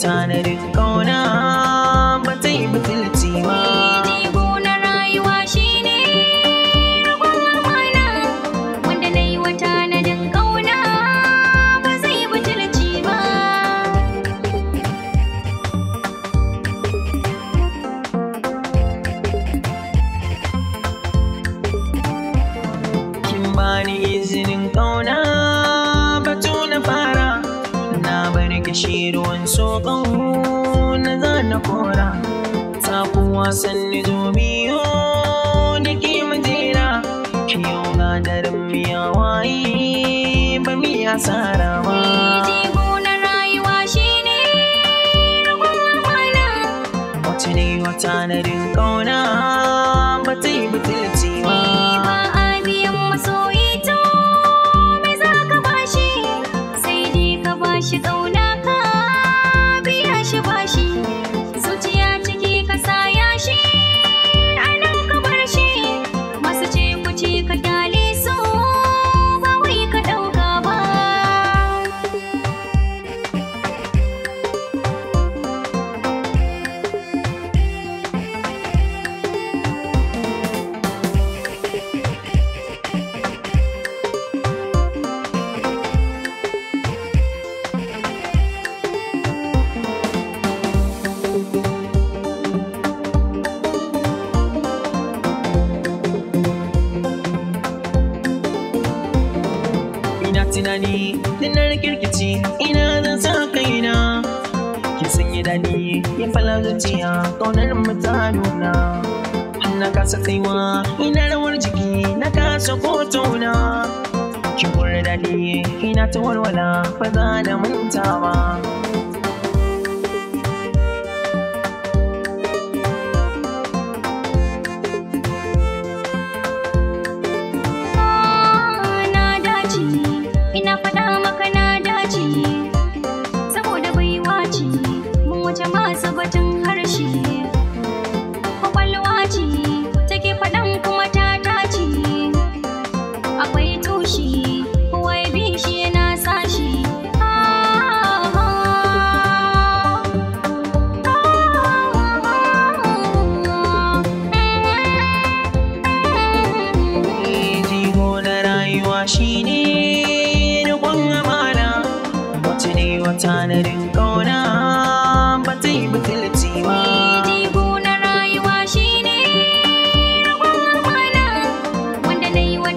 Tanadin kauna ba ta yi butulci ba. Jigo na rayuwa shine riƙon amana, wanda na yi wa tanadin kauna ba zai butulci ba. Kin bani izinin kauna batu na fara, na bar kishi ruwan so na za na kora. Takuwa sanni zo biyo da ke majera, yau gadarin miya waye ba mi asara ba. Jigo na rayuwa shine riƙon amana, Wace ne wata narin kauna ba ta yi butulci ba. Ba a biyan masoyi to me za ka bashi, sai dai ka bashi ƙauna ka biya shi bashi. Zuciya ciki ka saya shi, a nan ka bar shi, masu ce ku ce ka kyale su ba wai ka ɗauka ba. Ina tunani tunar kirkici ina zan sa kaina. Kin sanya daɗi ya fala zuciya ƙaunar mu ta nuna. Na kasa kaiwa ina rawar jiki na kasa kotona. Kin kura daɗi ina ta walwala ba za da manta ba. Na dace, ina faɗa maka na dace, saboda baiwa ce, mun wuce masu batun harshe. Kwakwalwa ce, take faɗan kuma ta tace, akwai tushe, kowa ya bi shi yana sashi. Jigo na rayuwa shine riƙon amana, wace ne wata narin kauna ba ta yi butulci ba. Jigo na rayuwa shine riƙon amana, wanda na yi wa